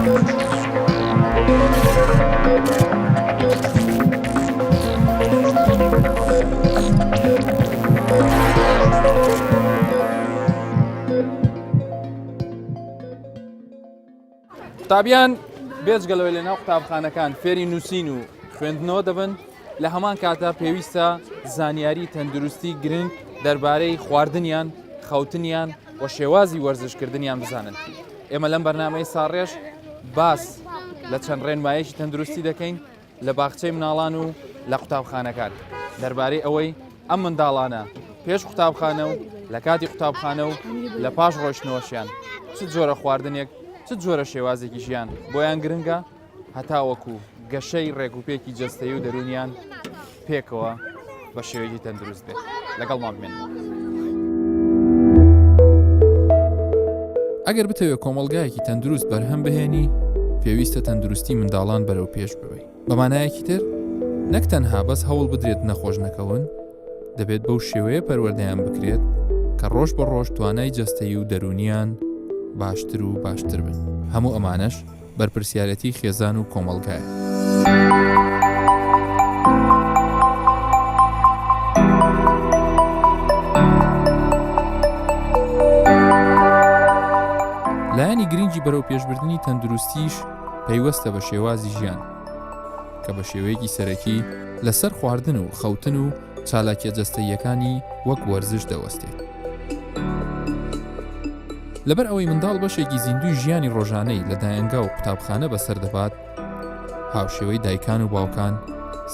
قوتابیان بێجگە لەوەی لەناو قوتابخانەکان فێری نووسین و خوێندنەوە دەبن لە هەمان کاتا پێویستە زانیاری تەندروستی گرنگ دەربارەی خواردنیان خەوتنیان و شێوازی وەرزشکردنیان بزانن ئێمە لەم بەرنامەی ساڕێژ باس لە چەند ڕێنمایەکی تەندروستی دەکەین لە باخچەی مناڵان و لە قوتابخانەکان دەربارەی ئەوەی ئەم منداڵانە پێش قوتابخانە و لە کاتی قوتابخانە و لە پاش ڕۆشتنەوەشیان چ جۆرە خواردنێک چ جۆرە شێوازێکی ژیان بۆیان گرنگە هەتاوەکو گەشەی ڕێکوپێکی جەستەیی و دەروونیان پێکەوە بە شێوەیەکی تەندروست بێت لەگەڵمان بمێنەوە. ئەگەر بتەوێت کۆمەڵگایەکی تەندروست بەرهەم بهێنی پێویستە تەندروستی منداڵان بەرەو پێش ببەی بە مانایەکی تر نەک تەنها بەس هەوڵ بدرێت نەخۆش نەکەون دەبێت بەو شێوەیە پەروەردەیان بکرێت کە ڕۆژ بە ڕۆژ توانای جەستەیی و دەروونیان باشتر و باشتر بن هەموو ئەمانەش بەرپرسیارێتی خێزان و کۆمەڵگایە. لایەنی گرنگی بەرەو پێشبردنی تەندروستیش پەیوەستە بە شێوازی ژیان کە بە شێوەیەکی سەرەکی لەسەر خواردن و خەوتن و چالاکیە جەستەییەکانی وەک وەرزش دەوەستێت. لەبەر ئەوەی منداڵ بەشێکی زیندووی ژیانی ڕۆژانەی لە دایەنگا و قوتابخانە بەسەر دەبات، هاوشێوەی دایکان و باوکان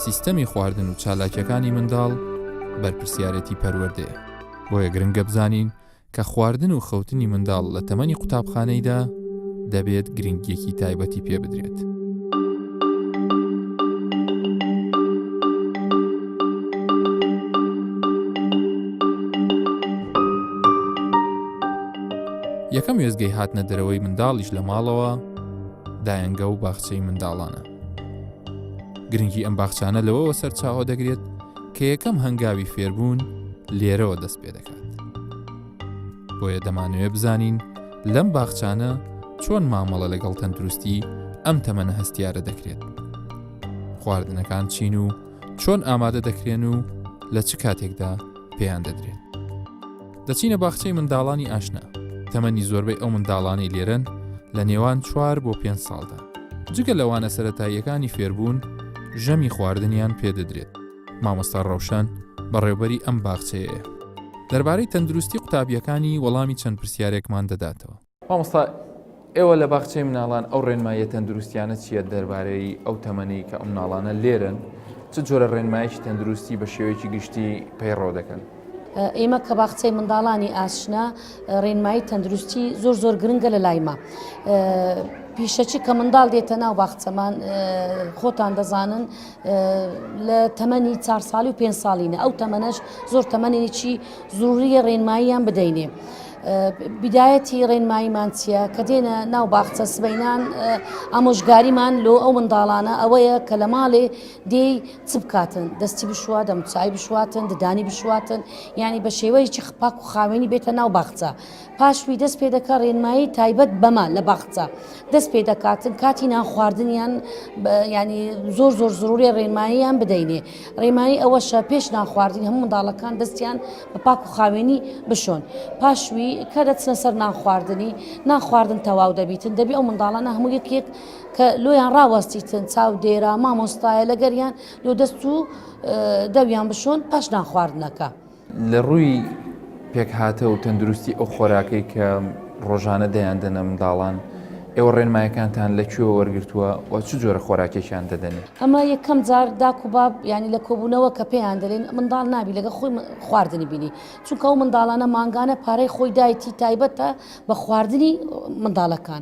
سیستەمی خواردن و چالاکیەکانی منداڵ بەرپرسیارێتی پەروەردەیە. بۆیە گرنگە بزانین کە خواردن و خەوتنی منداڵ لە تەمەنی قوتابخانەیدا دەبێت گرنگیەکی تایبەتی پێ بدرێت. یەکەم وێستگەی هاتنە دەرەوەی منداڵیش لە ماڵەوە دایەنگە و باخچەی منداڵانە. گرنگی ئەم باخچانە لەوەوە سەرچاوە دەگرێت کە یەکەم هەنگاوی فێربوون لێرەوە دەست پێ دەکات. بۆیە دەمانەوێ بزانین لەم باخچانە چۆن مامەڵە لەگەڵ تەندروستی ئەم تەمەنە هەستیارە دەکرێت. خواردنەکان چین و چۆن ئامادە دەکرێن و لە چ کاتێکدا پێیان دەدرێت. دەچینە باخچەی منداڵانی ئاشنا، تەمەنی زۆربەی ئەو منداڵانەی لێرەن لە نێوان چوار بۆ پێنج ساڵدا. جگە لە وانە سەرەتاییەکانی فێربوون، ژەمی خواردنیان پێدەدرێت. مامۆستا ڕەوشەن بەڕێوبەری ئەم باخچەیەیە. دەربارەی تەندروستی قوتابییەکانی وەڵامی چەند پرسیارێکمان دەداتەوە. مامۆستا ئێوە لە باخچەی مناڵان ئەو ڕێنماییە تەندروستیانە چییە دەربارەی ئەو تەمەنەی کە ئەو مناڵانە لێرن چ جۆرە ڕێنمایەکی تەندروستی بە شێوەیەکی گشتی پەیڕەو دەکەن؟ ئێمە کە باخچەی منداڵانی ئاشنا ڕێنمایی تەندروستی زۆر زۆر گرنگە لە لایمە پیشەچی کە منداڵ دێتە ناو باخچەمان خۆتان دەزانن لە تەمەنی چار ساڵی و پێ ساڵینە ئەو تەمەنەش زۆر تەمەنێکی زۆریە ڕێنماییان بدەینێ. بیدایەتی ڕێنماییمان چییە؟ کە دێنە ناو باخچە سبەینان ئامۆژگاریمان لۆ ئەو منداڵانە ئەوەیە کە لە ماڵێ دێی چ بکاتن دەستی بشوە دەموچاوی بشواتن ددانی بشواتن یعنی بە شێوەیەکی پاک و خاوێنی بێتە ناو باخچە پاشوی دەست پێ دەکا ڕێنمایی تایبەت بەمە لە باخچە دەست پێ دەکاتن کاتی نان خواردنیان ینی زۆر زۆر زروریە ڕێنماییان بدەینێ ڕێمایی ئەوەشە پێش نان خواردنی هەموو منداڵەکان دەستیان بە پاک و خاوێنی بشۆن پاشوی کە دەچنە سەر نان خواردنی نان خواردن تەواو دەبیتن دەبی ئەو منداڵانە هەموو یەک یەک کە لۆیان ڕاوەستیتن چاودێرە مامۆستایە لەگەریان لۆ دەست و دەویان بشۆن پاش نان خواردنەکە. لە ڕووی پێکهاتە و تەندروستی ئەو خۆراکەی کە ڕۆژانە دەیاندەنە منداڵان، ئێوە ڕێنمایەکانتان لە کوێوە وەرگرتووە و چ جۆرە خۆراکێکیان دەدەنێ؟ ئەمە یەکەم جار داک و باب یانی لە کۆبوونەوە کە پێیان دەلێن منداڵ نابی لەگەڵ خۆی خواردنی بینی چونکە ئەو منداڵانە مانگانە پارەی خۆی دایتی تایبەتە بە خواردنی منداڵەکان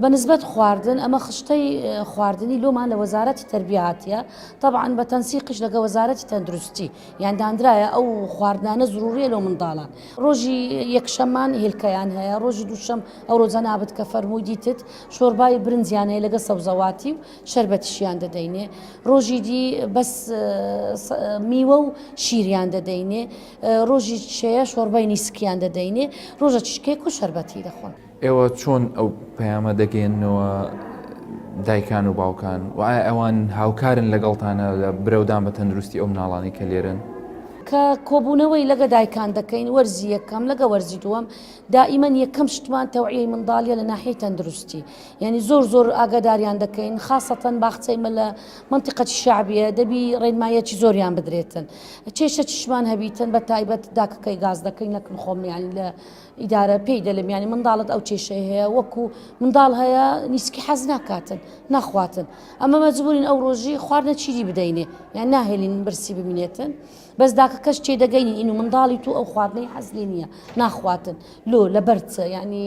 بە نسبەت خواردن ئەمە خشتەی خواردنی لۆمان لە وەزارەتی تەربیە هاتیە تەبعەن بە تەنسیقیش لەگە وەزارەتی تەندروستی یان دانرایە ئەو خواردنانە زروریە لۆ منداڵان ڕۆژی یەکشەمان هێلکەیان هەیە ڕۆژی دووشەم ئەو ڕۆژە نابت کە فەرمووی دیتت. سبت شۆربای برنجیان هەیە لەگە سەوزەواتی و شەربەتیشیان دەدەینێ. ڕۆژی دی بەس میوە و شیریان دەدەینێ. ڕۆژی شەیە شۆربای نیسکیان دەدەینێ. ڕۆژە چیشکێک و شەربەتی دەخۆن. ئێوە چۆن ئەو پەیامە دەگەیەننەوە دایکان و باوکان و ئایا ئەوان هاوکارن لەگەڵتانە لە برەودان بە تەندروستی ئەو مناڵانەی کە لێرەن؟ کە کۆبوونەوەی لەگە دایکان دەکەین وەرزی یەکەم لەگە وەرزی دووەم دائیمەن یەکەم شتمان تەوعیەی منداڵیە لە ناحیەی تەندروستی یعنی زۆر زۆر ئاگاداریان دەکەین خاصەتەن باخچەی مە لە منتیقەتی شەعبیە دەبی ڕێنمایەکی زۆریان بدرێتن کێشە چیشمان هەبیتن بە تایبەت داکەکەی گاز دەکەین نەکن خۆم یعنی لە ئیدارە پێی دەلم یعنی منداڵت ئەو کێشەی هەیە وەکو منداڵ هەیە نیسکی حەز ناکاتن ناخواتن ئەمە مەجبورین ئەو ڕۆژی خواردنە چیری بدەینێ یان ناهێلین برسی بمینێتن بەس داکەکەش تێدەگەینی ئینو منداڵی تو ئەو خواردنەی حەز لێ نییە ناخواتن لۆ لەبەر چ یعنی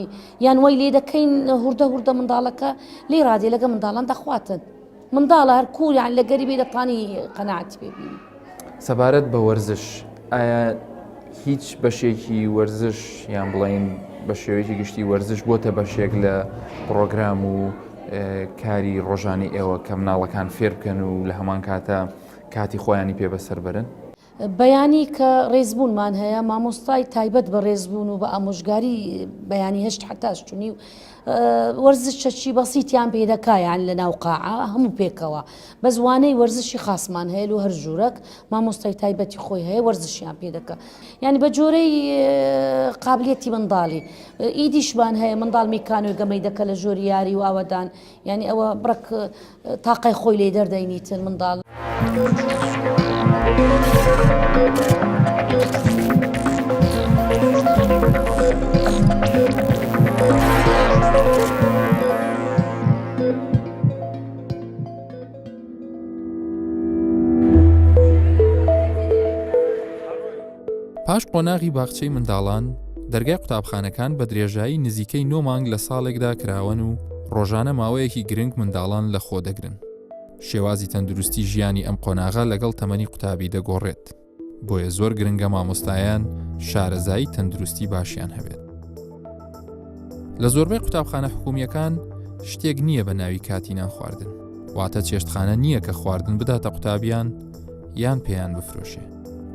یان وای لێ دەکەین هوردە هوردە منداڵەکە لێ ڕادێ لەگە منداڵان دەخواتن منداڵە هەر کوو یان لە گەریبی دەتانی قەناعەتی پێ بینی. سەبارەت بە وەرزش ئایا هیچ بەشێکی وەرزش یان بڵین بە شێوەیەکی گشتی وەرزش بۆتە بەشێک لە پڕۆگرام و کاری ڕۆژانی ئێوە کە مناڵەکان فێر بکەن و لە هەمان کاتە کاتی خۆیانی پێ بەسەر بەرن؟ بەیانی کە ڕێزبوونمان هەیە مامۆستای تایبەت بە ڕێزبوون و بە ئامۆژگاری بەیانی هەشت حتا شتونی و وەرزش چەکی بەسیتیان پێ دەکا یان لە ناو قاعە هەموو پێکەوە بەس وانەی وەرزشی خاصمان هەیە لۆ هەر ژوورەک مامۆستای تایبەتی خۆی هەیە وەرزشیان پێ دەکا یعنی بە جۆرەی قابلیەتی منداڵی ئیدیشمان هەیە منداڵ میکانۆی گەمەی دەکە لە ژۆری یاری و ئاوەدان یانی ئەوە بڕەک تاقای خۆی لێ دەردەینیتن منداڵ. پاش قۆناغی باخچەی منداڵان، دەرگای قوتابخانەکان بە درێژایی نزیکەی نۆ مانگ لە ساڵێکدا کراوەن و ڕۆژانە ماوەیەکی گرنگ منداڵان لە خۆ دەگرن. شێوازی تەندروستی ژیانی ئەم قۆناغە لەگەڵ تەمەنی قوتابی دەگۆڕێت، بۆیە زۆر گرنگە مامۆستایان شارەزایی تەندروستی باشیان هەبێت. لە زۆربەی قوتابخانە حکومییەکان شتێک نییە بە ناوی کاتی نان خواردن، واتە چێشتخانە نییە کە خواردن بداتە قوتابیان یان پێیان بفرۆشێ.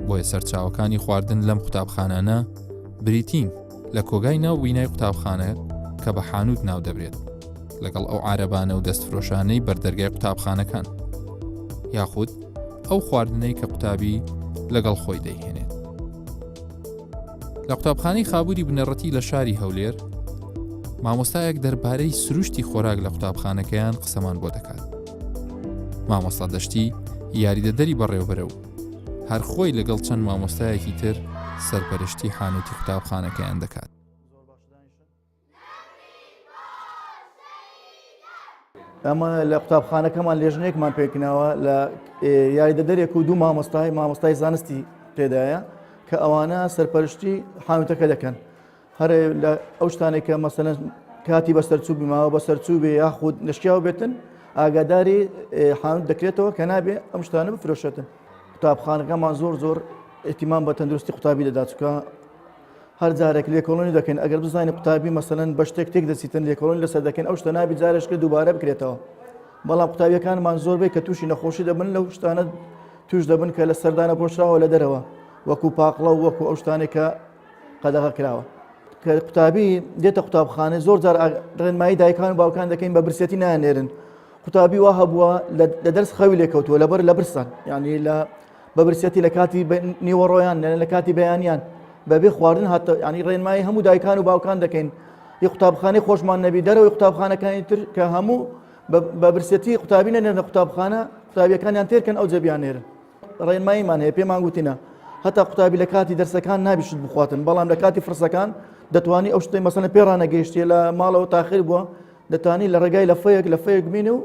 بۆیە سەرچاوەکانی خواردن لەم قوتابخانانە بریتین لە کۆگای ناو بینای قوتابخانە کە بە حانوت ناو دەبرێت لەگەڵ ئەو عارەبانە و دەستفرۆشانەی بەردەرگای قوتابخانەکان یاخود ئەو خواردنەی کە قوتابی لەگەڵ خۆی دەیهێنێت. لە قوتابخانەی خابوری بنەڕەتی لە شاری هەولێر مامۆستایەک دەربارەی سروشتی خۆراک لە قوتابخانەکەیان قسەمان بۆ دەکات. مامۆستا دەشتی یاریدەدەری بەڕێوبەرە و هەر خۆی لەگەڵ چەند مامۆستایەکی تر سەرپەرشتی حانوتی قوتابخانەکەیان دەکات. ئەمە لە قوتابخانەکەمان لێژنەیەکمان پێکناوە لە یاریدەدەرێک و دوو مامۆستای مامۆستای زانستی تێدایە کە ئەوانە سەرپەرشتی حانوتەکە دەکەن هەر لە ئەو شتانێک کە مەسەلەن کاتی بەسەرچوو بماوە بەسەرچوو بێ یاخود نشکیاو بێتن ئاگاداری حانوت دەکرێتەوە کە نابێ ئەم شتانە بفرۆشێتن قوتابخانەکەمان زۆر زۆر احتیمام بە تەندروستی قوتابی دەدات چکە هەر جارێک لێکۆڵنی دەکەین ئەگەر بزانین قوتابی مەسەلەن بە شتێک تێک دەچیتن لێکۆڵنی لەسەر دەکەین ئەو شتە نابی جارێکە دووبارە بکرێتەوە بەڵام قوتابیەکانمان زۆربەی کە تووشی نەخۆشی دەبن لەو شتانە توش دەبن کە لە سەردانە پۆشراوە لە دەرەوە وەکو پاقڵە و وەکو ئەو شتانێک کە قەدەغە کراوە کە قوتابی دێتە قوتابخانە زۆر جار ڕێنمایی دایکان و باوکان دەکەین بە برسێتی نانێرن قوتابی وا هەبووە لە دەرس خەوی لێکەوتووە لەبەر لە برسان یعنی لە بە برسێتی لە کاتی نیوەڕۆیان لە کاتی بەیانیان بەبێ خواردن هاتە ینی ڕێنمایی هەموو دایکان و باوکان دەکەین ی قوتابخانەی خۆشمان نەبی دەرەوەی قوتابخانەکانی تر کە هەموو بە برسێتی قوتابی نەنێرنە قوتابخانە قوتابیەکانیان تێرکەن ئەو جەبیان نێرن ڕێنماییمان هەیە پێمان گوتینە هەتا قوتابی لە کاتی دەرسەکان نابی شت بخواتن بەڵام لە کاتی فرسەکان دەتوانی ئەو شتەی مەسەلەن پێ ڕانەگەیشتیە لە ماڵەوە تاخیر بووە دەتانی لە ڕێگای لە فەیەک لە فەیەک بینێ و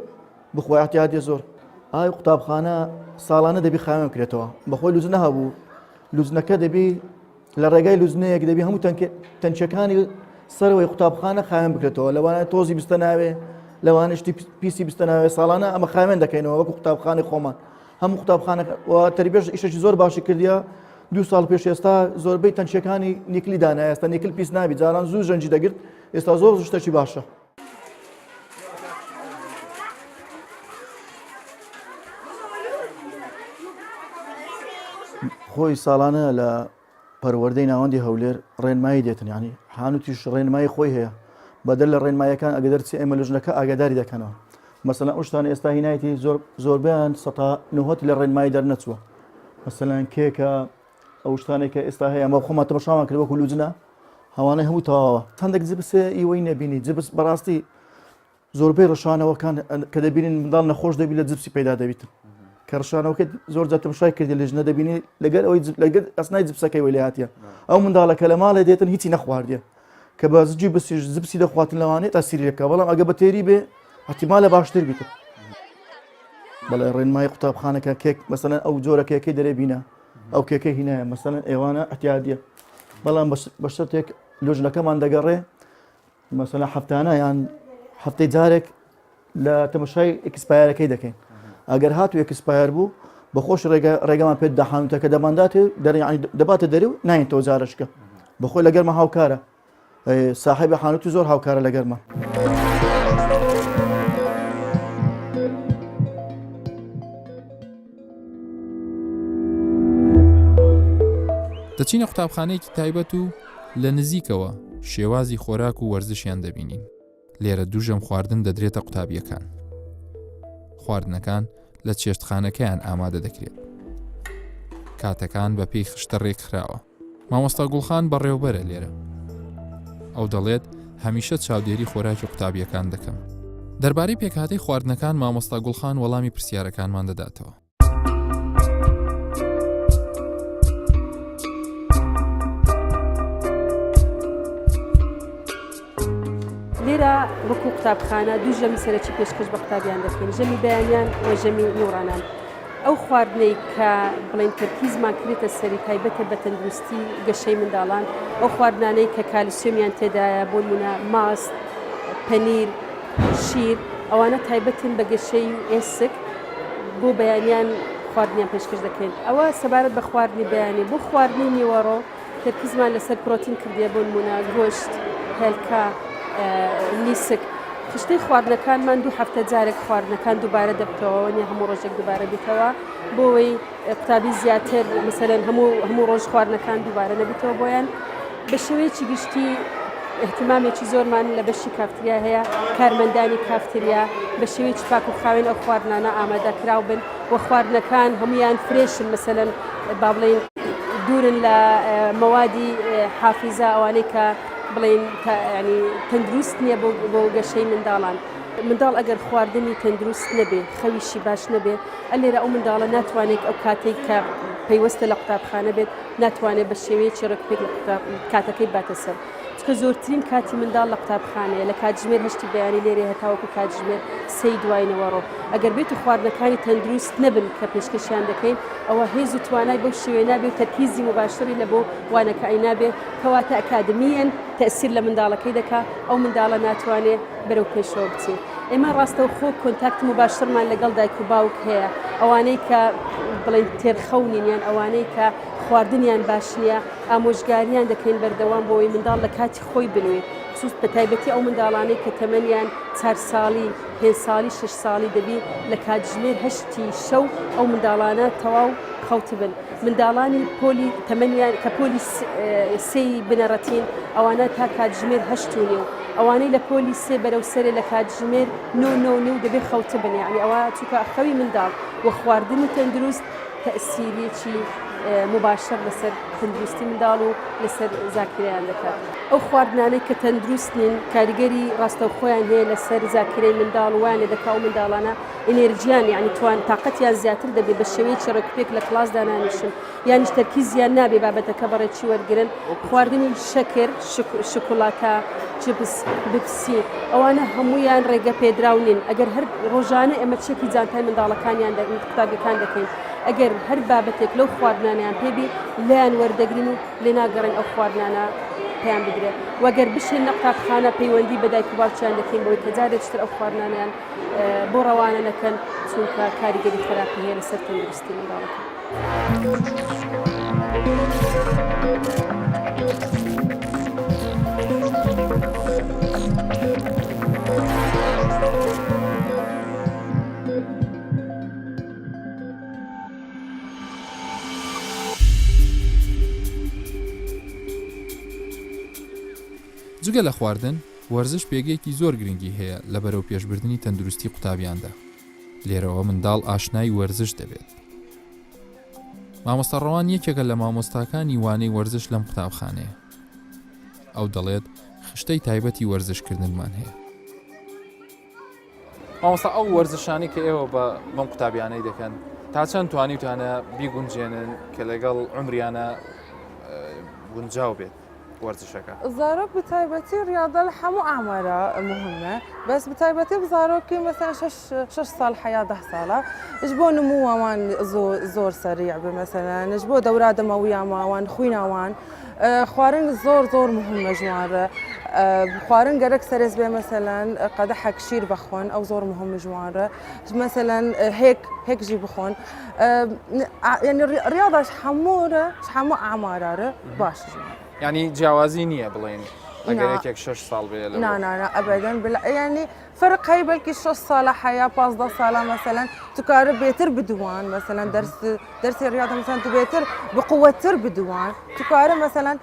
بخوا احتیاطی زۆر ئای قوتابخانە ساڵانە دەبی خاوێن کرێتەوە بەخۆی لوزنە هەبوو لوزنەکە دەبی لە ڕێگای لوزنەیەک دەبی هەموو تەنکیەکانی سەرەوەی قوتابخانە خاوێن بکرێتەوە لەوانە تۆزی بستە ناوێ لەوانە شتی پیسی بستە ناوێ ساڵانە ئەمە خاوێن دەکەینەوە وەکو قوتابخانەی خۆمان هەموو قوتابخانە و تەربێژ ئیشێکی زۆر باشی کردیە دوو ساڵ پێش ئێستا زۆربەی تەنکیەکانی نیکلی دانا ئێستا نیکل پیس نابی جاران زوو ژەنجی دەگرت ئێستا زۆر شتێکی باشە. خۆی ساڵانە لە پەروەردەی ناوەندی هەولێر ڕێنمایی دێتن یانی حانوتیش ڕێنمایی خۆی هەیە بەدەر لە ڕێنمایەکان ئەگە دەرچێ ئێمە لژنەکە ئاگاداری دەکەنەوە مەسەلەن ئەو شتانە ئێستا هینایەتی زۆر زۆربیان سەتا نهۆت لە ڕێنمایی دەرنەچووە مەسەلەن کێکە ئەو شتانێک کە ئێستا هەیە ئەمە خۆمان تەمەشامان کرد وەکو لوجنە هەوانەی هەموو تەواوە هەندێک جبسێ ئیوەی نەبینی جبس بەڕاستی زۆربەی ڕشانەوەکان کە دەبینین منداڵ نەخۆش دەبی لە جپسی پەیدا دەبیتن کە ڕشانەوەکە زۆر جار تەماشای کردی لێژنە دەبینی لەگەر ئەوەی لەگەر ئەسنای جپسەکەی وەلی هاتیە ئەو منداڵە کە لە ماڵێ دێتن هیچی نەخواردیە کە بە زجی بسیش جپسی دەخواتن لەوانەیە تاسیری لێ بکا بەڵام ئەگە بە تێری بێ احتیمالە باشتر بیتن بەڵێ ڕێنمایی قوتابخانەکە کێک مەسەلەن ئەو جۆرە کێکەی دەرێ بینە ئەو کێکەی هینایە مەسەلەن ئێوانە احتیادیە بەڵام بە شەرتێک لۆژنەکەمان دەگەڕێ مەسەلەن هەفتانە یان هەفتەی جارێک لە تەمەشای expire ەکەی دەکەین ئەگەر هاتو expire بوو بەخۆش ڕێگەمان پێت دەحانوتەکە دەمانداتێ دەریانی دەباتە دەری و ناینتەوە جارشکە بەخۆی لەگەرمە هاوکارە ساحێبی حانوتی زۆر هاوکارە لەگەرمە. دەچینە قوتابخانەیەکی تایبەت و لە نزیکەوە شێوازی خۆراک و وەرزشیان دەبینین. لێرە دوو ژەم خواردن دەدرێتە قوتابییەکان. خواردنەکان لە چێشتخانەکەیان ئامادە دەکرێت. کاتەکان بە پێی خشتە ڕێکخراوە. مامۆستا گوڵخان بەڕێوبەرە لێرە. ئەو دەڵێت هەمیشە چاودێری خۆراکی قوتابییەکان دەکەم. دەربارەی پێکهاتەی خواردنەکان مامۆستا گوڵخان وەڵامی پرسیارەکانمان دەداتەوە. لێرە وەکو قوتابخانە دوو ژەمی سەرەکی پێشکەش بە قوتابیان دەکەین ژەمی بەیانیان و ژەمی نیوڕانان ئەو خواردنەی کە بڵێن تەرکیزمان کرێتە سەری تایبەتە بە تەندروستی گەشەی منداڵان ئەو خواردنانەی کە کالسیۆمیان تێدایە بۆ نمونە ماست پەنیر شیر ئەوانە تایبەتن بە گەشەی و ئێسک بۆ بەیانیان خواردنیان پێشکەش دەکەین ئەوە سەبارەت بە خواردنی بەیانی بۆ خواردنی نیوەڕۆ تەرکیزمان لەسەر پرۆتین کردیە بۆ نمونە گۆشت هێلکە نیسک خشتەی خواردنەکانمان دوو هەفتە جارێک خواردنەکان دووبارە دەبتەوە نیە هەموو ڕۆژێک دووبارە بیتەوە بۆەوەی قوتابی زیاتر مەسەلەن هەموو هەموو ڕۆژ خواردنەکان دووبارە نەبیتەوە بۆیان بە شێوەیەکی گشتی اهتمامێکی زۆرمان لە بەشی کافتریا هەیە کارمەندانی کافتریا بە شێوەیەکی پاک و خاوێن ئەو خواردنانە ئامادەکراو بن و خواردنەکان هەمویان fresh ن مەسەلەن با بڵێین دوورن لە مەوادی حافیزە ئەوانەی کە بڵێین ینی تەندروست نییە بۆ گەشەی منداڵان. منداڵ ئەگەر خواردنی تەندروست نەبێ خەویشی باش نەبێ ئەلێرە ئەو منداڵە ناتوانێت ئەو کاتێک کە پەیوەستە لە قوتابخانە بێت ناتوانێت بە شێوەیەکی ڕێکوپێک لە قوتاب کاتەکەی باتە سەر چونکە زۆرترین کاتی منداڵ لە قوتابخانەیە لە کاتژمێر هەشتی بەیانی لێرێ هەتاوەکو کاتژمێر سێی دوای نیوەڕۆ ئەگەر بێت و خواردنەکانی تەندروست نەبن کە پێشکەشیان دەکەین ئەوە هێز و توانای بەو شێوەیە نابێ و تەرکیزی موباشری لە بۆ وانەکەی نابێ کەواتە ئەکادمیەن تەئسیر لە منداڵەکەی دەکا ئەو منداڵە ناتوانێ بەرەو پێشەوە بچێ ئێمە ڕاستەوخۆ contact موباشرمان لەگەڵ دایک و باوک هەیە ئەوانەی کە بڵێن تێرخەو نین یان ئەوانەی کە خواردنیان باش نییە ئامۆژگاریان دەکەین بەردەوام بۆی منداڵ لە کاتی خۆی بنوێ خصوص بە تایبەتی ئەو منداڵانەی کە تەمەنیان چار ساڵی پێنج ساڵی شەش ساڵی دەبی لە کاتژمێر هەشتی شەو ئەو منداڵانە تەواو خەوتبن منداڵانی پۆلی تەمەنیان کە پۆلی سێی بنەڕەتین ئەوانە تا کاتژمێر هەشت و نیو ئەوانەی لە پۆلی سێ بەرەو سەرێ لە کاتژمێر نۆ نۆ و نیو دەبێ خەوتبن یعنی ئەوە چونکە خەوی منداڵ و خواردنی تەندروست تەئسیریەکی موباشەر لەسەر تەندروستی منداڵ و لەسەر زاکیرەیان دەکات. ئەو خواردنانەی کە تەندروست نین کاریگەری ڕاستەوخۆیان هەیە لەسەر زاکیرەی منداڵ و وایان لێدەکا ئەو منداڵانە ئینێرجیان یانی توان تاقەتیان زیاتر دەبێ بە شێوەیەکی ڕێکوپێک لە کڵاس دانانیشن یانیش تەرکیزیان نابێ بابەتەکە بە ڕێکی وەرگرن خواردنی شەکر شوکولاتە چپس بپسی ئەوانە هەمویان ڕێگە پێدراو نین ئەگەر هەر ڕۆژانە ئێمە چێکی جانتای منداڵەکانیان قوتابیەکان دەکەین ئەگەر هەر بابەتێک لەو خواردنانیان پێبی لێیان وەردەگرین و لێ ناگەڕێن ئەو خواردنانە پێیان بدرێ وەگەر بشێن لە قوتابخانە پەیوەندی بە دایک و باوکیان دەکەین بۆی کە جارێکتر ئەو خواردنانیان بۆ ڕەوانە نەکەن چونکە کاریگەری خراپی هەیە لەسەر تەندروستی منداڵەکە. جگە لە خواردن، وەرزش پێگەیەکی زۆر گرنگی هەیە لە بەرەوپێشبردنی تەندروستی قوتابیاندا. لێرەوە منداڵ ئاشنای وەرزش دەبێت. مامۆستا ڕەوان یەکێکە لە مامۆستاکانی وانەی وەرزش لەم قوتابخانەیە. ئەو دەڵێت خشتەی تایبەتی وەرزشکردنمان هەیە. مامۆستا ئەو وەرزشانەی کە ئێوە بە بەم قوتابیانەی دەکەن تا چەند توانیوتانە بیگونجێنن کە لەگەڵ عمریانە گونجاو بێت وەرزشەکە؟ زارۆک بتایبەتی ڕیاضە لە هەموو ئامارە مهمە بەس بتایبەتی بزارۆکی مەسەن شش شش ساڵ حیا ده ساڵە اش بۆ نمووان زۆر سەریع بێ مەسەلەن اش بۆ دەورا دەمەویا ماوان خویناوان خوارن زۆر زۆر مهمە ژوانرە خوارن گەرەک سەرێز بێ مەسەلەن قەدەحەک شیر بخۆن ئەو زۆر مهم ژوانرە مەسەلەن هێک هێک ژی بخۆن یعنی ڕیاضەش هەموورە هەموو ئامارارە باش ینی جیاوازی نییە بڵێن ئەگەر یەکێک شش ساڵ بێ نا نا نا ئەبەدەن بلا ینی فەرق هەی بەلکی شش ساڵە حەیا 15 ساڵە مەسەلەن تو کارە بێتر بدوان مەسەلەن دەرس دەرسی ڕیاضە مەسەلەن تو بێتر بقوەتر بدوان تو کارە مەسەلەن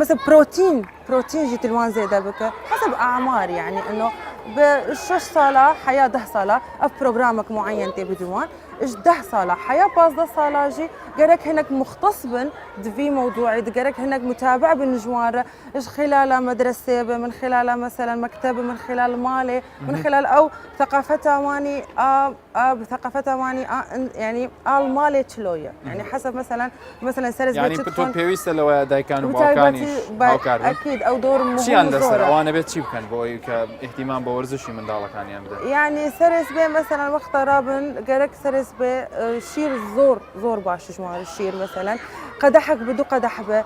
مثلا بروتين بروتين جي تلوان زيادة بك حسب أعمار يعني إنه بشش سالة حياة ده سالة أف بروجرامك معين تي بدوان اش ده سالة حياة بازده سالة جي قالك هناك مختص بن في موضوعي قالك هناك متابع بن جوار اش خلال مدرسة من خلال مثلا مكتبة من خلال مالي من خلال أو ثقافتها واني آه آه بثقافتها واني آه يعني آه المالي تشلوية يعني حسب مثلا مثلا سرز يعني تۆ پێویستە لەوە دایکان و باوکانیش هاوکار بن أكيد أو دور مهم چیان لەسەر زۆرە. ئەوانە بێت چی بکەن بۆ ئەوەی کە اهتیمام بە وەرزشی منداڵەکانیان بدەن يعني سرس بێ مثلا وقت رابن قالك سرس بێ آه، شیر زۆر زۆر باش ژمارە شیر مثلا قەدەحەک بە دوو قەدەح بە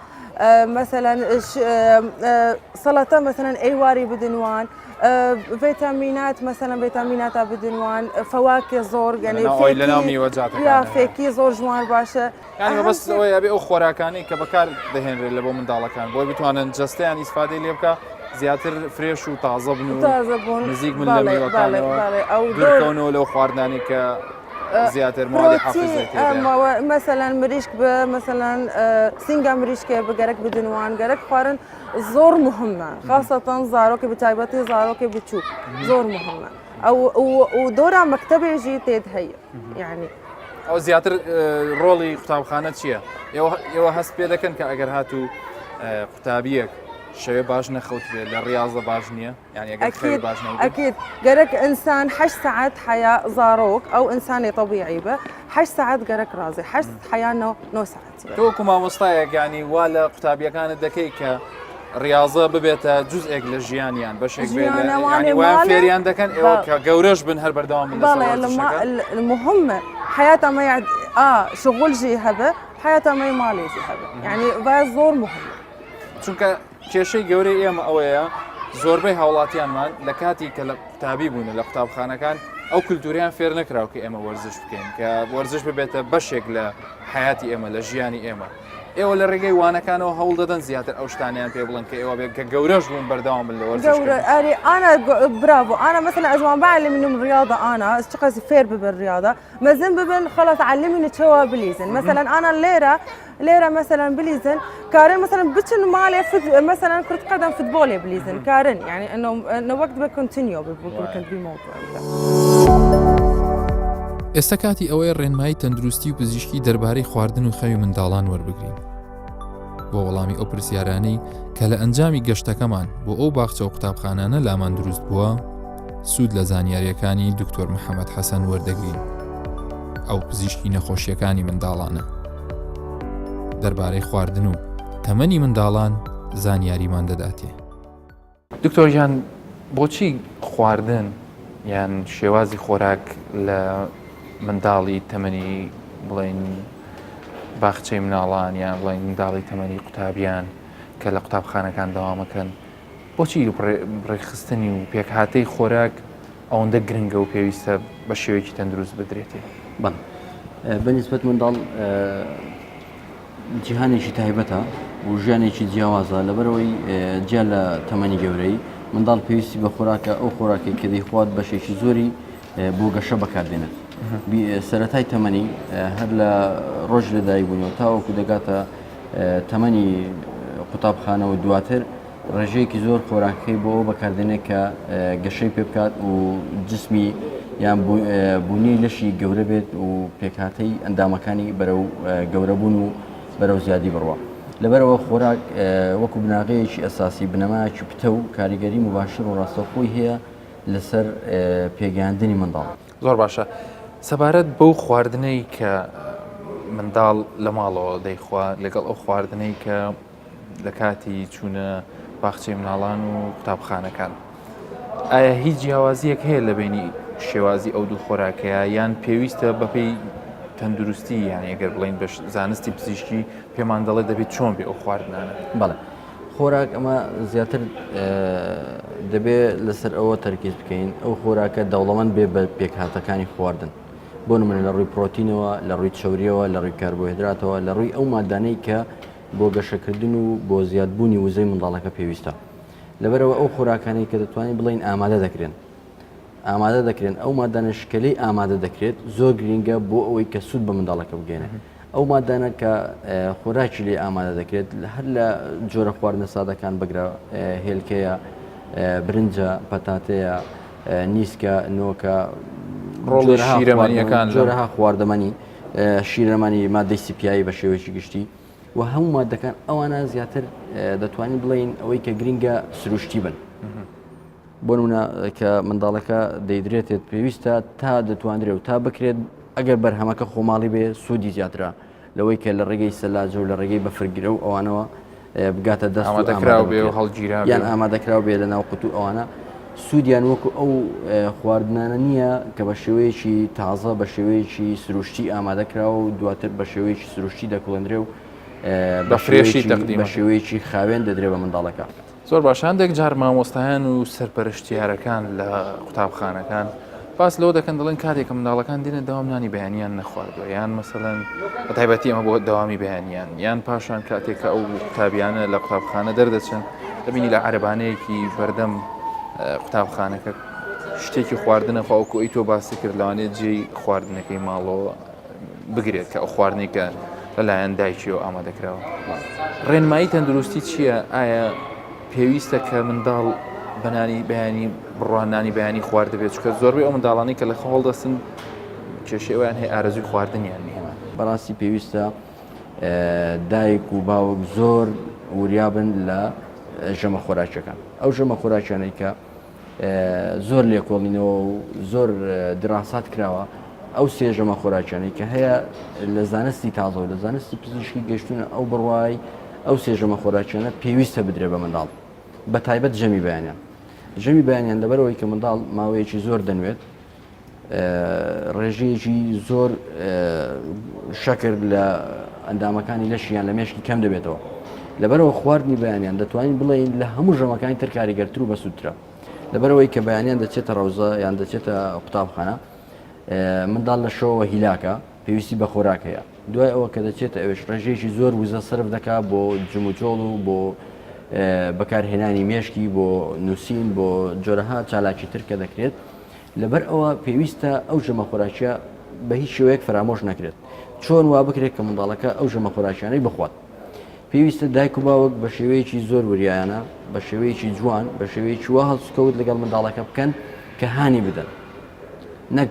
مثلا سەڵەتە مثلا ئەیواری بدنوان ڤیتامینات مثلا ڤیتامیناتا بدنوان فواکه زۆر یعنی لەناو میوەجاتەکان یا فێکی زۆر ژوان باشە یعنی بەس ئەوەیە ئەبێ ئەو خۆراکانەی کە بەکار دەهێنرێت لە بۆ منداڵەکان بۆی بتوانن جەستەیان ئیسفادەی لێ بکە زیاتر fresh و تازە بن و تازە بوون نزیک بن لە میوەکانەوە ئەو دوورکەونەوە لەو خواردنانەی کە زیاتر موادی حافزەی تێدایە. مەسەلەن مریشک بە مەسەلەن سینگا مریشکێ بە گەرەک بدنوان گەرەک خوارن زۆر مهمە خاصەتەن زارۆکی بە تایبەتی زارۆکی بچووک زۆر مهمە ئەو و دۆرا مەکتەبێژی تێد هەیە یعنی ئەو زیاتر ڕۆڵی قوتابخانە چییە؟ ئێوە هەست پێ دەکەن کە ئەگەر هاتوو قوتابیەک شەوێ باش نەخەوت بێت لە ڕاضە باش نییە؟ یانی ئەگەر خەوی أكيد باش نەبوو أكيد قالك إنسان حش ساعات حياة زاروك أو إنسان طبيعي به حش ساعات قالك راضي حش حياة نو نو ساعات تۆ وەکو مامۆستایەک ینی وا لە قوتابیەکانت دەکەی کە ڕاضە ببێتە جزئێک لە ژیانیان بەشێک بێ لە- ژیانەوانێ یانی وایان ماڵێ فێریان دەکەن ئێوە بە- کە گەورەش بن هەر بەردەوام بن لەسەر بەڵێ لما وەرزشەکە؟ المهم حياتها ما يعد اه شغل جي هبه حياتها ما مالي جي هبه يعني باز زور مهم چونکە کێشەی گەورەی ئێمە ئەوەیە زۆربەی هاوڵاتیانمان لە کاتی کە لە قوتابی بوون لە قوتابخانەکان ئەو کولتوریان فێر نەکراوە کە ئێمە وەرزش بکەین کە وەرزش ببێتە بەشێک لە حیاتی ئێمە لە ژیانی ئێمە ئێوە لە ڕێگەی وانەکانەوە هەوڵ دەدەن زیاتر ئەو شتانیان پێ بڵن کە ئێوە بێت کە گەورەش بوون بەردەوام بن لە وەرزش گەورە ئەرێ ئانا برافو ئانا مثلا ئەزوان بعلم الرياضة أنا چقاس فێر ببن رياضة مەزن ببن خلاص علمني چوا بلیزن مثلا أنا لێرە لێرە مثلا بلیزن کارن مثلا بچن مالێ مثلا كرة قدم فوتبولي بلیزن کارن يعني انه انه وقت بە continue بکەن بموضوع ئێستا کاتی ئەوەیە ڕێنمایی تەندروستی و پزیشکی دەربارەی خواردن و خەوی منداڵان وەربگرین. بۆ وەڵامی ئەو پرسیارانەی کە لە ئەنجامی گەشتەکەمان بۆ ئەو باخچە و قوتابخانانە لامان دروست بووە، سوود لە زانیارییەکانی دکتۆر محەمەد حەسەن وەردەگرین، ئەو پزیشکی نەخۆشییەکانی منداڵانە. دەربارەی خواردن و تەمەنی منداڵان زانیاریمان دەداتێ. دکتۆر گیان بۆچی خواردن یان شێوازی خۆراک لە منداڵی تەمەنی بڵێن باخچەی مناڵان یان بڵێن منداڵی تەمەنی قوتابیان کە لە قوتابخانەکان دەوامەکەن بۆچی ڕێکخستنی و پێکهاتەی خۆراک ئەوەندە گرنگە و پێویستە بە شێوەیەکی تەندروست بدرێتێ؟ بەڵێ بەنیسبەت منداڵ جیهانێکی تایبەتە و ژیانێکی جیاوازە لەبەرەوەی جیا لە تەمەنی گەورەی منداڵ پێویستی بە خۆراکە ئەو خۆراکێک کە دەیخوات بەشێکی زۆری بۆ گەشە بەکاردێنێت سەرەتای تەمەنی هەر لە ڕۆژ لەدایک بوونەوە تاوەکو دەگاتە تەمەنی قوتابخانەوە دواتر. ڕێژەیەکی زۆر خۆراکەکەی بۆ ئەوە بەکاردێنێت کە گەشەی پێ بکات و جسمی یان بوونی لەشی گەورە بێت و پێکهاتەی ئەندامەکانی بەرەو گەورەبوون و بەرەو زیادی بڕوا. لەبەرئەوە خۆراک وەکو بناغەیەکی ئەساسی بنەمایەکی پتەو کاریگەری موباشر و ڕاستەوخۆی هەیە لەسەر پێگەیاندنی منداڵ. زۆر باشە سەبارەت بەو خواردنەی کە منداڵ لە ماڵەوە دەیخوا لەگەڵ ئەو خواردنەی کە لە کاتی چوونە باخچەی مناڵان و قوتابخانەکان ئایا هیچ جیاوازیەک هەیە لە بینی شێوازی ئەو دوو خۆراکەیە یان پێویستە بەپێی تەندروستی یان ئەگەر بڵین بە زانستی پزیشکی پێمان دەڵێ دەبێت چۆن بێ ئەو خواردنانە بەڵێ خۆراک ئەمە زیاتر دەبێ لەسەر ئەوە تەرکیز بکەین ئەو خۆراکە دەوڵەمەند بێ بە پێکهاتەکانی خواردن بۆ نمونە لە ڕووی پرۆتینەوە لە ڕووی چوریەوە لە ڕووی کاربۆهیدراتەوە لە ڕووی ئەو مادانەی کە بۆ گەشەکردن و بۆ زیادبوونی وزەی منداڵەکە پێویستە. لەبەرئەوە ئەو خۆراکانەی کە دەتوانین بڵێین ئامادە دەکرێن ئامادە دەکرێن ئەو مادانەش کە لێی ئامادە دەکرێت زۆر گرینگە بۆ ئەوەی کە سوود بە منداڵەکە بگەێنێت ئەو مادانە کە خۆراکی لێ ئامادە دەکرێت هەر لە جۆرە خواردنە سادەکان بگرە هێلکەیە برنجە پەتاتەیە نیسکە نۆکە ڕۆڵی شیرەمەنیەکان جۆرەها خواردەمەنی شیرەمەنی مادەی سیپیایی بە شێوەیەکی گشتی و هەموو مادەکان ئەوانە زیاتر دەتوانین بڵێین ئەوەی کە گرینگە سروشتی بن بۆ نمونە کە منداڵەکە دەیدرێتێت پێویستە تا دەتواندرێ و تا بکرێت ئەگەر بەرهەمەکە خۆماڵی بێ سوودی زیاترە لەوەی کە لە ڕێگەی سەلاجە و لە ڕێگەی بەفرگرە و ئەوانەوە بگاتە دەست ئامادەکراو بێ و هەڵگیرا یان ئامادەکراو بێ لە ناو قوتو ئەوانە سوودیان وەکو ئەو خواردنانە نییە کە بە شێوەیەکی تازە بە شێوەیەکی سروشتی ئامادەکراوە و دواتر بە شێوەیەکی سروشتی دەکوڵێندرێ و بە fresh ی تەقدیم بە شێوەیەکی خاوێن دەدرێ بە منداڵەکە. زۆر باشە هەندێک جار مامۆستایان و سەرپەرشتیارەکان لە قوتابخانەکان باس لەوە دەکەن دەڵێن کاتێک کە منداڵەکان دێنە دەوام نانی بەیانیان نەخواردووە یان مەسەلەن بە تایبەتی ئەمە بۆ دەوامی بەیانیان یان پاشان کاتێک کە ئەو قوتابیانە لە قوتابخانە دەردەچن دەبینی لە عەرەبانەیەکی بەردەم قوتابخانەکە شتێکی خواردنە خۆ ئەوکو ئەی تۆ باسی کرد لەوانەیە جێی خواردنەکەی ماڵەوە بگرێت کە ئەو خواردنەی کە لەلایەن دایکیەوە ئامادەکراوە ڕێنمایی تەندروستی چییە؟ ئایا پێویستە کە منداڵ بەنانی بەیانی بڕوانانی بەیانی خواردبێت چکە زۆربەی ئەو منداڵانی کە لە خەو هەڵدەستن کێشەی ئەویان هەیە ئارەزوی خواردنیان نییە. بەڕاستی پێویستە دایک و باوک زۆر وریابن لە ژەمە خۆراکیەکان ئەو ژەمە خۆراکیانەی کە زۆر لێکۆڵینەوە و زۆر دراسات کراوە ئەو سێ ژەمە خۆراکیانەی کە هەیە لە زانستی تازە و لە زانستی پزیشکی گەشتونە ئەو بڕوای ئەو سێ ژەمە خۆراکیانە پێویستە بدرێ بە منداڵ بە تایبەت ژەمی بەیانیان ژەمی بەیانیان لەبەرەوەی کە منداڵ ماوەیەکی زۆر دەنوێت ڕێژەیەکی زۆر شەکر لە ئەندامەکانی لەشیان لە مێشکی کەم دەبێتەوە لەبەرەوە خواردنی بەیانیان دەتوانین بڵێین لە هەموو ژەمەکانی تر کاریگەرتر و بەسوودترە لەبەرەوەی کە بەیانیان دەچێتە ڕەوزە یان دەچێتە قوتابخانە منداڵ لە شەوەوە هیلاکە پێویستی بە خۆراک هەیە دوای ئەوە کە دەچێتە ئەوێش ڕێژەیەکی زۆر وزە سرف دەکا بۆ جموجۆڵ و بۆ بەکارهێنانی مێشکی بۆ نووسین بۆ جۆرەها چالاکی تر کە دەکرێت لەبەر ئەوە پێویستە ئەو ژەمە خۆراکیە بە هیچ شێوەیەک فەرامۆش نەکرێت. چۆن وا بکرێت کە منداڵەکە ئەو ژەمە خۆراکیانەی بخوات؟ پێویستە دایک و باوک بە شێوەیەکی زۆر وریایانە، بە شێوەیەکی جوان، بە شێوەیەکی وا هەڵسوکەوت لەگەڵ منداڵەکە بکەن کە هانی بدەن. نەک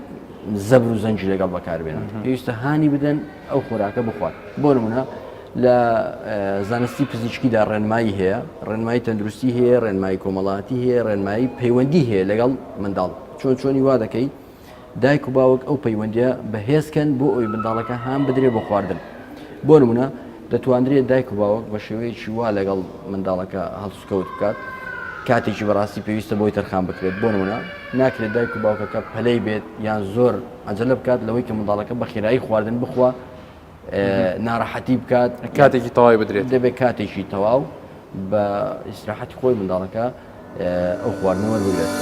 زەبر و زەنگی لەگەڵ بەکاربێنن. پێویستە هانی بدەن ئەو خۆراکە بخوات. بۆ نمونە لە زانستی پزیشکیدا ڕێنمایی هەیە، ڕێنمایی تەندروستی هەیە، ڕێنمایی کۆمەڵایەتی هەیە، ڕێنمایی پەیوەندی هەیە لەگەڵ منداڵ. چۆن چۆنی وا دەکەی دایک و باوک ئەو پەیوەندیە بەهێز کەن بۆ ئەوی منداڵەکە هان بدرێ بۆ خواردن. بۆ نمونە دەتواندرێت دایک و باوک بە شێوەیەکی وا لەگەڵ منداڵەکە هەڵسوکەوت بکات کاتێکی بەڕاستی پێویستە بۆی تەرخان بکرێت بۆ نمونە ناکرێت دایک و باوکەکە پەلەی بێت یان زۆر عەجەلە بکات لەوەی کە منداڵەکە بە خێرایی خواردن بخوا ناڕەحەتی بکات کاتێکی تەواوی بدرێت دەبێت کاتێکی تەواو بە ئیسراحەتی خۆی منداڵەکە ئەو خواردنە وەربگرێت.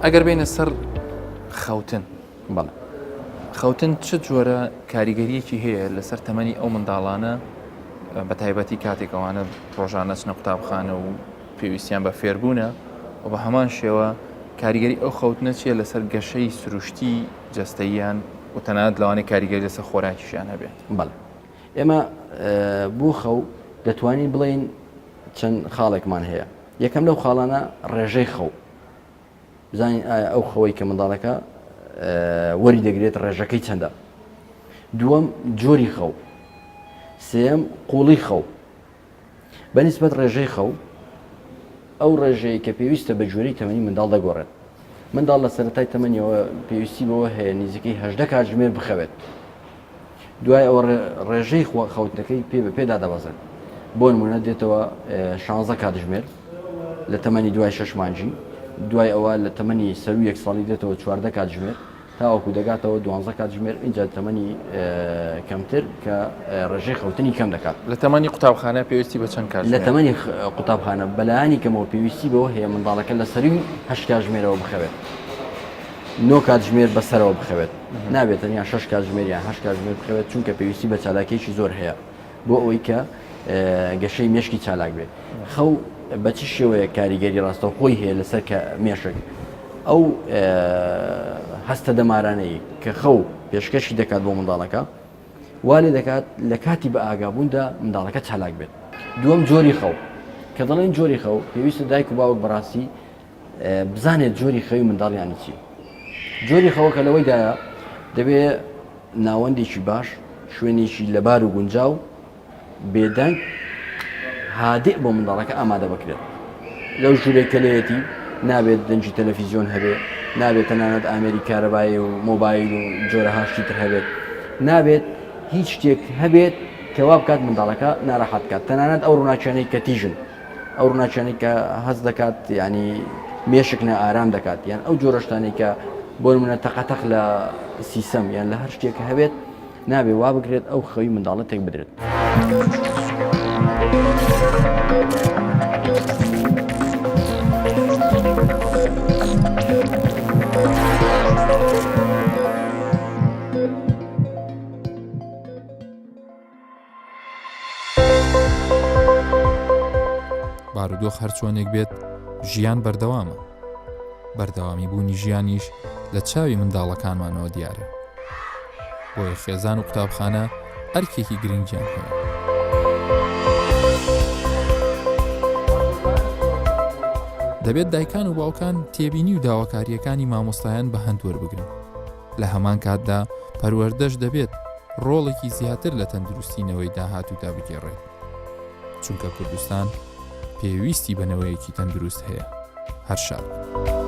ئەگەر بینە سەر خەوتن بەڵێ خەوتن چ جۆرە کاریگەریەکی هەیە لەسەر تەمەنی ئەو منداڵانە بە تایبەتی کاتێک ئەوانە ڕۆژانە چنە قوتابخانە و پێویستیان بە فێربوونە و بە هەمان شێوە کاریگەری ئەو خەوتنە چییە لەسەر گەشەی سروشتی جەستەییان و تەنانەت لەوانەیە کاریگەری لەسەر خۆراکیشیان هەبێت؟ بەڵێ ئێمە بۆ خەو دەتوانین بڵێین چەند خاڵێکمان هەیە یەکەم لەو خاڵانە ڕێژەی خەو بزانین ئایا ئەو خەوەی کە منداڵەکە وەری دەگرێت ڕێژەکەی چەندە دووەم جۆری خەو سێم قوڵی خەو بە نیسبەت ڕێژەی خەو، ئەو ڕێژەیەی کە پێویستە بە گوێرەی تەمەنی منداڵ دەگۆڕێت. منداڵ لە سەرەتای تەمەنیەوە پێویستی بەوە هەیە نزیکەی 18 کاتژمێر بخەوێت. دوای ئەوە ڕێژەی خەوتنەکەی پێ بە پێ دادەبەزێت. بۆ نمونە دێتەوە 16 کاتژمێر لە تەمەنی دوای شەش مانگی، دوای ئەوە لە تەمەنی سەروو یەک ساڵی دێتەوە 14 کاتژمێر. تاوەکو دەگاتەوە دوانزە کاتژمێر ئینجا تەمەنی کەمتر کە ڕێژەی خەوتنی کەم دەکات. لە تەمەنی قوتابخانە پێویستی بە چەند کاتژمێرە؟ لە تەمەنی قوتابخانە بەلایەنی کەمەوە پێویستی بەوە هەیە منداڵەکە لە سەرووی هەشت کاتژمێرەوە بخەوێت، نۆ کاتژمێر بەسەرەوە بخەوێت، نابێت تەنیا شەش کاتژمێر یان هەشت کاتژمێر بخەوێت، چونکە پێویستی بە چالاکییەکی زۆر هەیە. بۆ ئەوەی کە گەشەی مێشکی چالاک بێت. خەو بە چ شێوەیەک کاریگەری ڕاستەوخۆی هەیە لەسەر کە مێشک؟ ئەو هەستە دەمارانەی کە خەو پێشکەشی دەکات بۆ منداڵەکە وا لێ دەکات لە کاتی بە ئاگابووندا منداڵەکە چالاک بێت. دووەم جۆری خەو، کە دەڵێن جۆری خەو پێویستە دایک و باوک بەڕاستی بزانێت جۆری خەوی منداڵیانی چییە. جۆری خەوەکە لەوەیدایە دەبێ ناوەندێکی باش، شوێنێکی لەبار و گونجاو، بێدەنگ، هادئ بۆ منداڵەکە ئامادە بکرێت. لەو ژوورەی کە لێیەتی نابێت دەنگی تەلەفیزیۆن هەبێ، نابێت تەنانەت ئامێری کارەبایی و مۆبایل و جۆرەها شتی تر هەبێت. نابێت هیچ شتێک هەبێت کە وا بکات منداڵەکە ناراحەت بکات. تەنانەت ئەو ڕووناکیانەی کە تیژن، ئەو ڕووناکیانەی کە هەست دەکات یانی مێشک نائارام دەکات یان ئەو جۆرە شتانەی کە بۆ نمونە تەقەتەق لە سیسەم یان لە هەر شتێک هەبێت نابێ وا بکرێت ئەو خەوی منداڵە تێک بدرێت. بارودۆخ هەرچۆنێک بێت ژیان بەردەوامە بەردەوامی بوونی ژیانیش لە چاوی منداڵەکانمانەوە دیارە بۆیە خێزان و قوتابخانە ئەرکێکی گرنگیان هەیە. دەبێت دایکان و باوکان تێبینی و داواکاریەکانی مامۆستایان بە هەند وەربگرن لە هەمان کاتدا پەروەردەش دەبێت ڕۆڵێکی زیاتر لە تەندروستی نەوەی داهاتوودا بگێڕێت، چونکە کوردستان پێویستی بە نەوەیەکی تەندروست هەیە. هەر شاد بن.